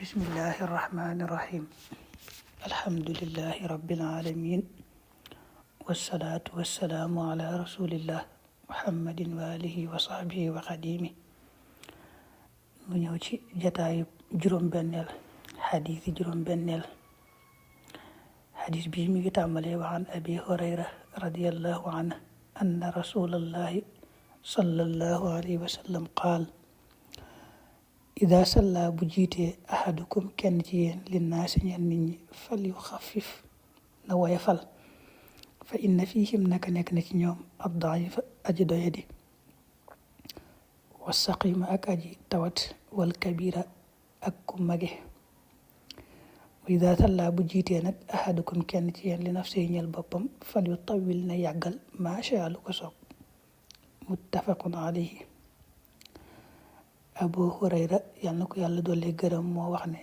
bismillahi irrahmani irrahim alhamdulillahi rabbil alamin wassalaatu wassalaamu ala rasulillah muhammadin wa alihi wa sahbihi wa xadimi mu ñëw ci jataayu juróom-benneel xadis bi mi ngi tàmbalee wa an abi hurayra radiyallahu anhu anna rasulallahi sallallahu alayhi wa sallam qaal ida salla bu jiitee ahadukum kenn ci yéen linnaasi ñeel nit ñi fal yu xafif na woyafal fa inna fihim naka nekk na ci ñoom ad-daifa aji doyadi wa saqima ak aji tawat wal kabira ak ku mage wa ida salla bu jiitee nag ahadukum kenn ci yéen li nafsi ñeel boppam fal yu tawil na yàggal macha lu ko soob muttafaqun alayhi. Abu Hurayra yal na ko yàlla doole gërëm moo wax ne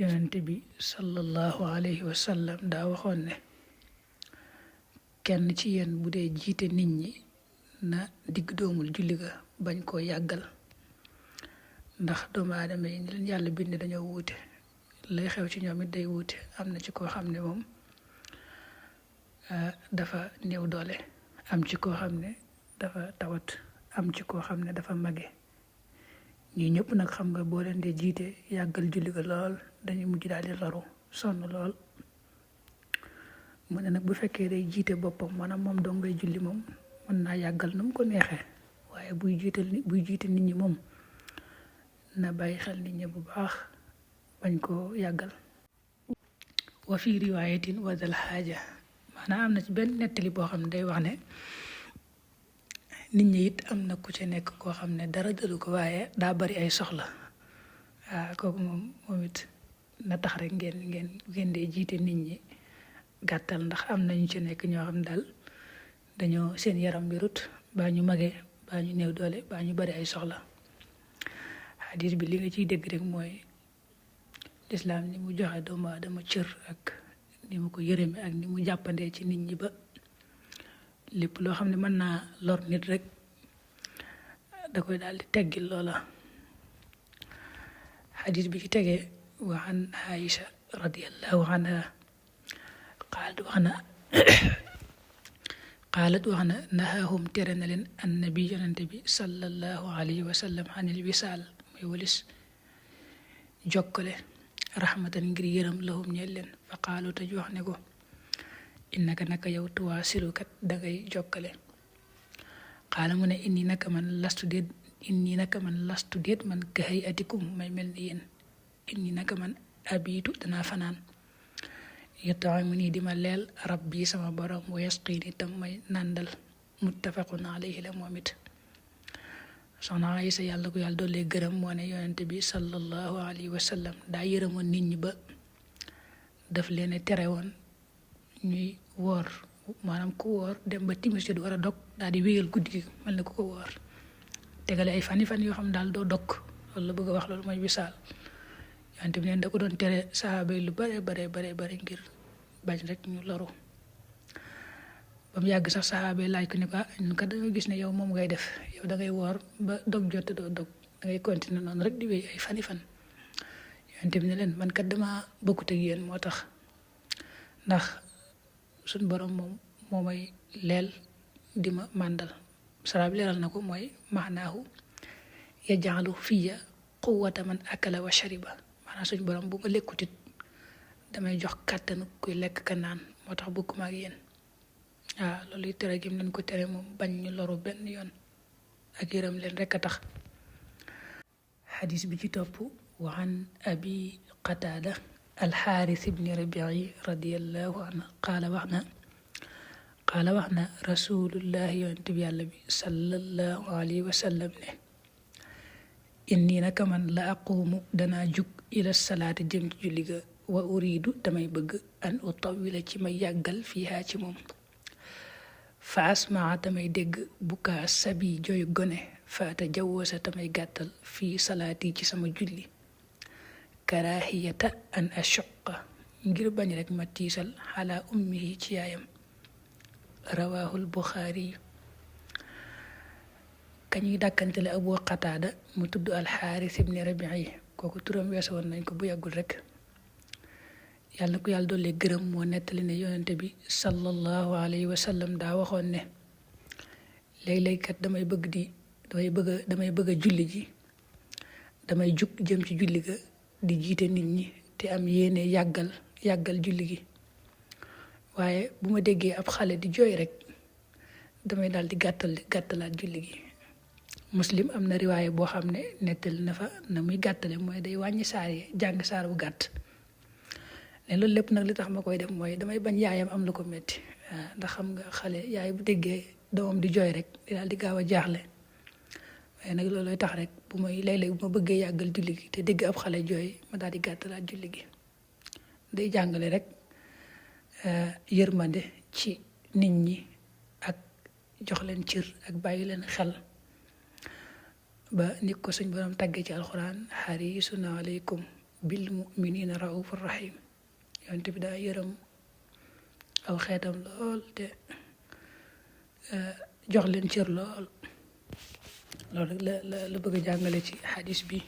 yonent bi sallallahu alayhi wa sallam daa waxoon ne kenn ci yéen bu dee jiite nit ñi na digg doomul julli ga bañ koo yàggal ndax doomu aadama yi ni leen yàlla bind dañoo wuute lay xew ci ñoom it day wuute am na ci koo xam ne moom dafa néew doole am ci koo xam ne dafa tawat am ci koo xam ne dafa mage ñii ñëpp nag xam nga boo leen dee jiite yàggal julli ga lool dañuy mujj daal di loru sonn lool mu ne nag bu fekkee day jiite boppam maanaam moom dong ngay julli moom mën naa yàggal nu mu ko neexee waaye buy jiite nit ñi moom na bàyyi xel nit ñi bu baax bañ koo yàggal. wa fi riwaayatin wa dal xaaja maanaam am na ci benn nettali boo xam ne day wax ne nit ñi it am na ku ci nekk koo xam ne dara dalu ko waaye daa bari ay soxla kooku moom it na tax rek ngeen dee jiite nit ñi gàttal ndax am na ñu ci nekk ñoo xam daal dañoo seen yaram bi rut baa ñu magee baa ñu néew doole baa ñu bari ay soxla. xadis bi li nga ciy dégg rek mooy lislaam ni mu joxe doomu aadama cër ak ni mu ko yërëme ak ni mu jàppandee ci nit ñi ba lépp loo xam ne mën naa lor nit rek da koy daal di teggil loola. xadis bi ci tegee wa an Aïcha radiyallahu anha qaalat wax na nahaahum tere na leen annabi yonente bi sallallahu alayhi wa sallam anil wisaal muy walis jokkale rahmatan ngir yërëm lahum ñeel leen fa qaalu taj wax ne ko innaka naka yow tuwaasilukat dangay jokkale xaala mu ne inni naka man lastu déet man ka hayatikum may mel ni yéen inni naka man abiitu danaa fanaan yut'imuni di ma leel rabbi sama borom wa yasqini tam may nàndal muttafaqun alayhi la moom it. soxna Aysa yàlla ko yàlla doole gërëm moo ne yonente bi sallallahu alayhi wa sallam daa yërëmoon nit ñi ba daf leen tere woon ñuy woor maanaam ku woor dem ba timis jot war a dog daal di wéyal guddi gi mel na ku ko woor tegale ay fan yoo xam daal doo dog loolu la bëgg a wax loolu mooy wisaal yonent bi neen da ko doon tere sahaaba yi lu bare ngir bañ rek ñu loru ba mu yàgg sax sahaaba yi laaj ko ne ko ñu kat dañoo gis ne yow moom ngay def yow da ngay woor ba dog jot doo dog da ngay continuer noonu rek di wéy ay fan yonent bi ne leen man kat dama bokkut ak yéen moo tax ndax suñ borom moom moo may leel di ma màndal saraab leeral na ko mooy maanaahu yaj'alu fiya quwwata man akala wa shariba maanaam suñ borom bu ma lekkutit damay jox kàttanu kuy lekk ka naan moo tax bokkuma ak yéen loolu tere gi mu leen ko tere moom bañ ñu loru benn yoon ak yërëm leen rek a tax. xadis bi ci topp wa an abi qataada alxaaris ibni rabii radiallahu anhu qaala wax na rasulullahi yonent bi yàlla bi sallallahu alayhi wa sallam ne inni naka man la aqumu danaa jug ila salaati jëm ci julli ga wa uridu damay bëgg an utawila ci may yàggal fiihaa ci moom fa asmaa tamay dégg bukaa sabi jooy gone faata jawwasa tamay gàttal fii salaati ci sama julli karahiyata an ashuqa ngir bañ rek ma tiisal xalaa ummihi ci yaayam rawaahul buxaari kañuy dàkkantele abu qataada mu tudd alxaaris ibni rabii kooku turam weesu woon nañ ko bu yàggul rek. yàlla na ko yàlla dolli gërëm moo nettali ne yonente bi sallallahu alayhi wa sallam daa waxoon ne léeg-léeg kat damay bëgg a julli ji, damay jug jëm ci julli ga di jiite nit ñi te am yéene yàggal julli gi, waaye bu ma déggee ab xale di jooy rek damay daal di gàttalaat julli gi. Muslim am na riwaaye boo xam ne nettali na fa na muy gàttale mooy day wàññi saar yi, jàng saar bu gàtt. ne loolu lépp nag li tax ma koy def mooy damay bañ yaayam am lu ko metti, ndax xam nga xale yaay bu déggee doomam di jooy rek di daal di gaaw a jaaxle. waaye nag loolooy tax rek bu léeg-léeg bu ma bëggee yàggal julli gi te dégg ab xale jooy ma daal di gàttalaat julli gi. day jàngale rek yërmande ci nit ñi ak jox leen cër ak bàyyi leen xel, ba nit ko suñ borom tàggee ci alxuraan harisun aleykum bil muminina raufur rahim. yonent bi daa yërëm aw xeetam lool te jox leen cër lool. loolu rek la bëgg a jàngale ci hadis bi.